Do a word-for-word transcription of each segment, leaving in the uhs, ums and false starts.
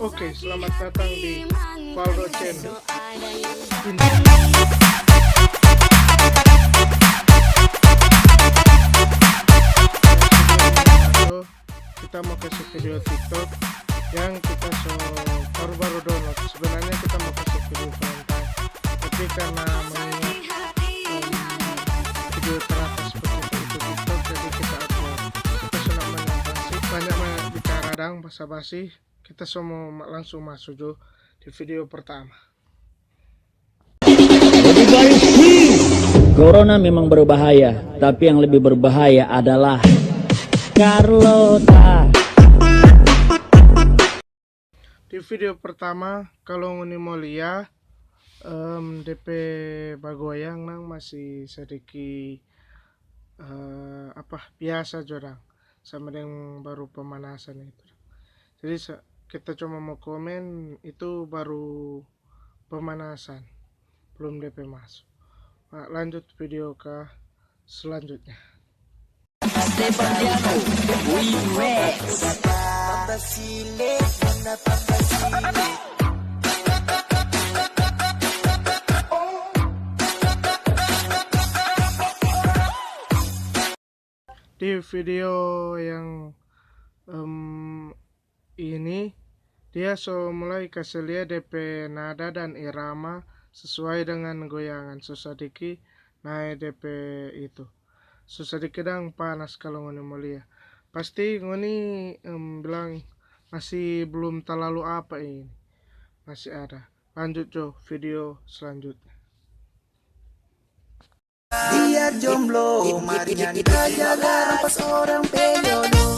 Oke, selamat datang di Valdo Channel. Kita mau kasih video TikTok yang kita so baru-baru download. Sebenarnya kita mau kasih video Valentine, tapi karena mengingat, em, video teratas begitu itu TikTok, jadi kita upload. Kita sudah banyak basi, banyak, banyak bicara dang, basa-basi. Kita so mo ma-, langsung masuk jo di video pertama. Corona memang berbahaya, tapi yang lebih berbahaya adalah Carlota. Di video pertama, kalau ngoni mo lia, em, depe bagoyang nang masih sadiki, eh, apa, biasa jo dang, sama deng baru pemanasan itu. Jadi sa-, kita cuma mo komen itu baru pemanasan, belum depe maso. Nah, lanjut video ka selanjutnya. Di video yang, em, ini, dia so mulai kase lia depe nada dan irama sesuai dengan goyangan, so sadiki nae depe itu. So sadiki dang panas kalu ngoni mo lia. Pasti ngoni, em, bilang, "Masih belum talalu apa ini, masih ada." Lanjut jo video selanjutnya. Biar jomblo, mar nyanda jaga pas orang pe jodoh.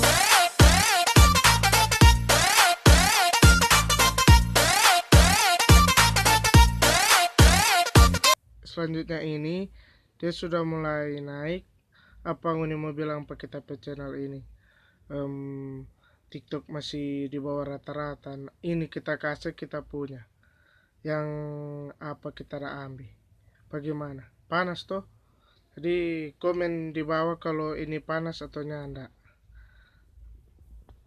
Selanjutnya ini, dia sudah mulai naik. Apa ngoni mo bilang pa kita pe channel ini? Em, TikTok masih di bawah rata-rata. Ini kita kase kita punya. Yang apa kita da ambe. Bagimana? Panas to? Jadi komen di bawah kalu ini panas atau nyanda.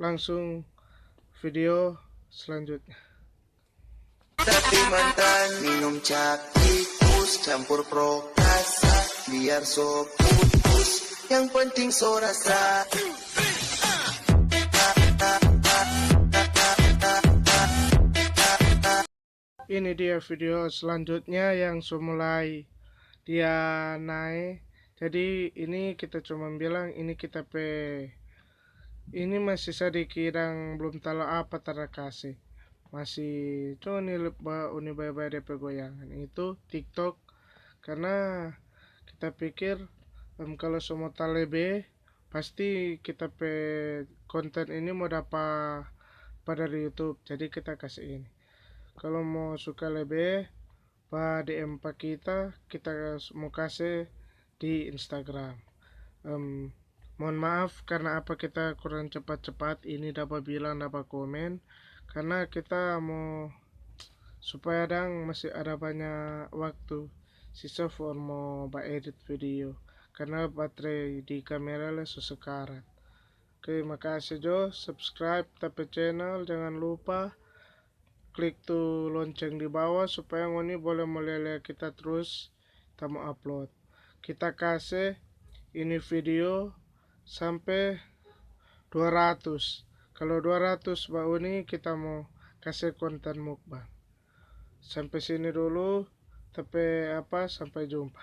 Langsung video selanjutnya. Tapi mantan minum cap tikus campur prokasa, biar so putus, yang penting so rasa. Ini dia video selanjutnya yang so mulai dia nae. Jadi ini kita cuma bilang ini kita pe, ini masih sadiki dang belum talalu apa tara kase. Masih cuma ni lep-, ba-, uni baya-baya depe goyangan itu TikTok. Karena kita pikir, em, kalu so mo talebe, pasti kita pe konten ini mo dapa pa dari YouTube. Jadi kita kase ini. Kalu mo suka lebe, pa D M pa kita, kita s-, mo kase di Instagram. Em, mohon maaf karna apa kita kurang cepat-cepat ini dapa bilang, dapa komen, karna kita mo supaya dang masih ada banya waktu sisa for mo ba edit video, karna baterai di kamera le so sekarat. Oke, makase jo, subscribe ta pe channel, jangan lupa klik tu lonceng di bawah supaya ngoni bole mo lia-lia kita trus ta mo upload. Kita kase ini video sampe dua ratus. Kalu dua ratus ba uni, kita mo kase konten mukbang. Sampe sini dulu, ta pe apa, sampai jumpa.